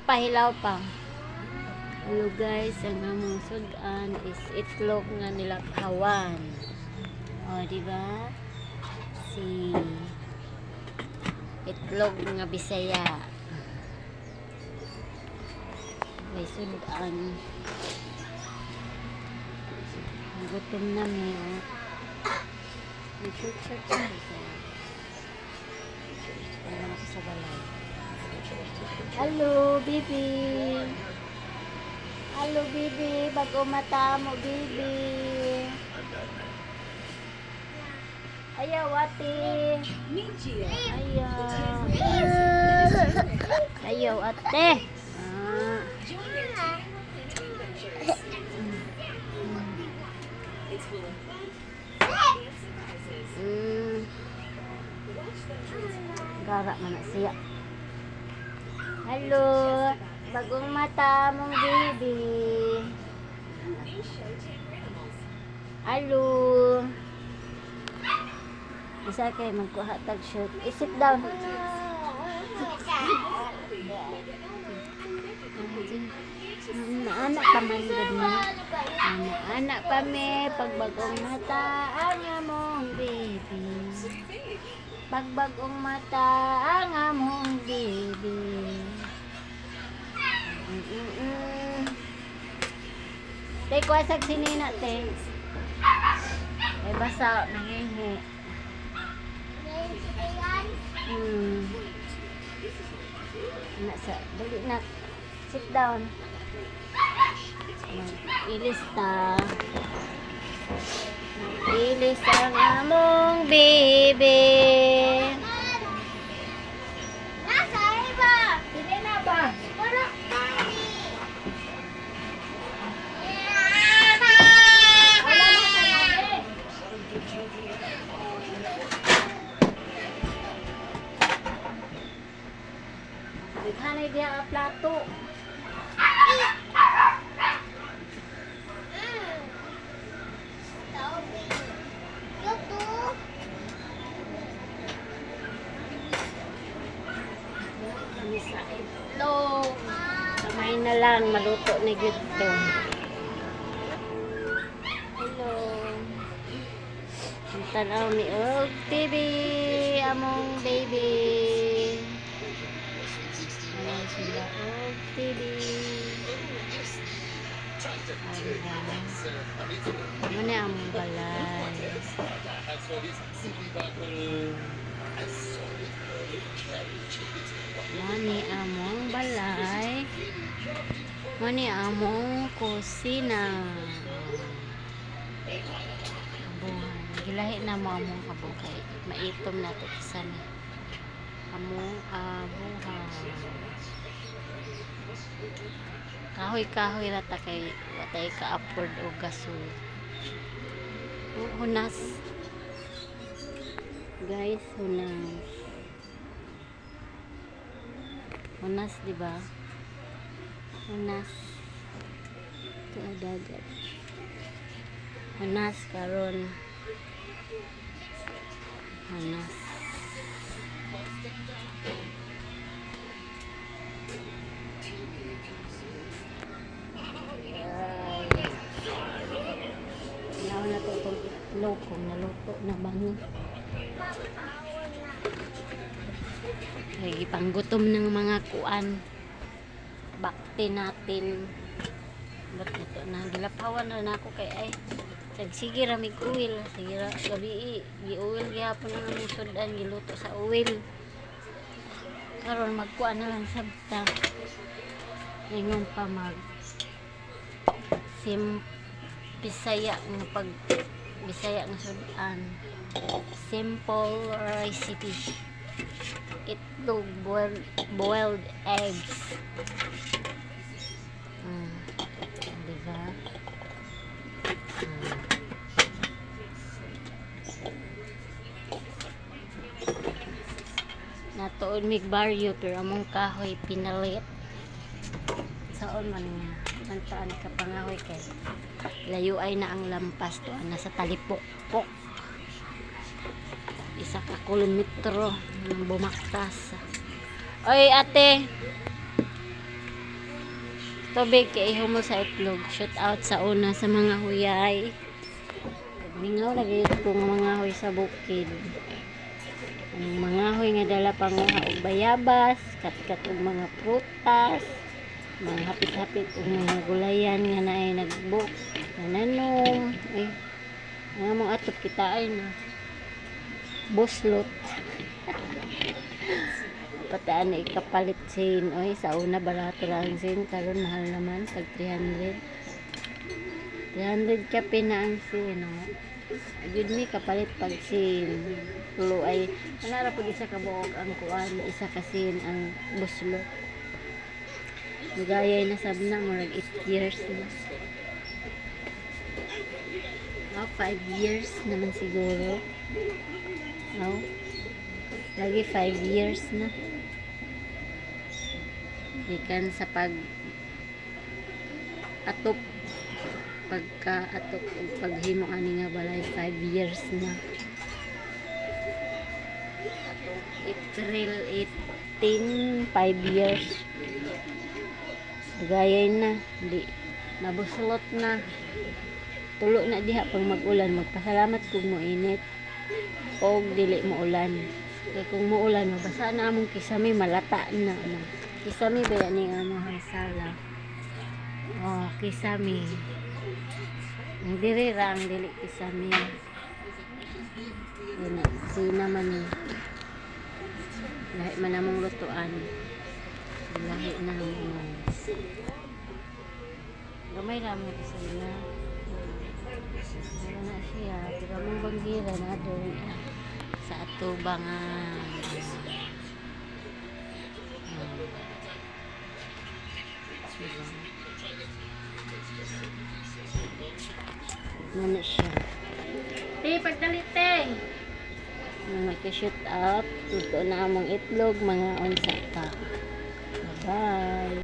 pa, hilaw pa. Hello guys, ang among sudan is itlog nga nilaphawan. O, di ba? Si itlog nga Bisaya. May sudan. Gutom na mi, oh. May short short siya. Wala ako sa balay. Hello, baby. Hello, baby. Bago mata mo, baby. Ayaw, ate. Ayaw. Ayaw, ate. Ah. Join their 10 adventures. It's full of fun and surprises. Watch them transform. Gara man na siya. Hello. Bagong mata mong baby. New show Tamer Animals. Hello. Isa kay magkuha tag shirt. Eh, sit down. Anak pa man gud mo. Anak pa me pag bagong mata ang among baby. Pag bagong mata ang among baby. Te, kuwasag sinina, te. Eh, basa, nangihi. Na, sa, dali na. Sit down. Mag-ilis ta. Mag-ilis ang among baby. Nasa iba. Sige na ba? Wala kami. Wala na sa labi. Daghanay diha ka plato. Yuto. Kami sa itlog. Kamay na lang, maluto na gyud to. Hello. Ang tanaw mi og TV, among baby. Ayan sila og TV. Ayan. Mao na among balay. Mao ni among balay. Mao ni among kusina. Abuhan. Gilahi na mo among abo kay maitom na to sa ni. Among abuhan. Kahoy-kahoy ra ta kay wa tay ka-afford og gasol. Oh, hunas. Guys, hunas. Hunas, di ba? Hunas. Ito ang dagat. Hunas karon. Hunas. Ay. Tanaw na to itong itlog kung naluto na ba ni. Ay, gipanggutom ng mga kuan. Bakti natin. Ba't ito na? Gilapawan na nako kay ay. Sag sige ra mig oil. Sige ra gabi gi-oil gihapon ang among sudan, giluto sa oil. Karon magkuan na lang sabta. Ingon pa mag sim Bisaya nga pag Bisaya nga sudan. Simple recipe. Itlog, boiled eggs. Diba? Natuon mig baryo pero among kahoy pinalit. Saon man nga bantaan ka pangahoy kay layo ay na ang lampas to nasa talipokpok. 1 ka kilometro ng bumaktas. Oy ate. Tubig kay humol sa itlog. Shout out sa una sa mga huyay. Mingaw lagi ko nga mga huy sa bukid. Ang mga huy nga dala panguha og bayabas, katkat og mga prutas, mga hapit-hapit og mga gulayan nga naay nagbuk, nananom. Ay, nga mong atop kita ay na. Buslot. Pataan na ikapalit sin. Oy, sa una barato lang sin, karon mahal naman tag 300. 300 kape na ang sin, no? Jud mi kapalit pag sin. Tulo ay wala ra pag isa ka buok ang kuan, isa ka sin ang buslo. Gayay na sab na murag 8 years na. Oh, 5 years naman siguro. No? Lagi 5 years na. Gikan sa pag atop, pagka atop ug paghimo ani nga balay, 5 years na. Atong April 18, 5 years. Gayay na, di nabuslot na. Tulo na diha pag mag-ulan, magpasalamat kung moinit o dili mo ulan. Kay kung muulan, mabasa na among kisame, malata na. No? Kisame ba yan ang among sala? Oh, kisame. Ang diri ra ang dili kisame. Yan na, sina man ni. Lahi man among lutuan. Lahi na mo. Gamay ra mo kusina. Wala na siya. Pero among banggira na doon sa atubangan. Diba? Ano siya? Te, pagdali, te! Mga ka-shoot up. Ito na among itlog, mga unsa pa. Bye-bye!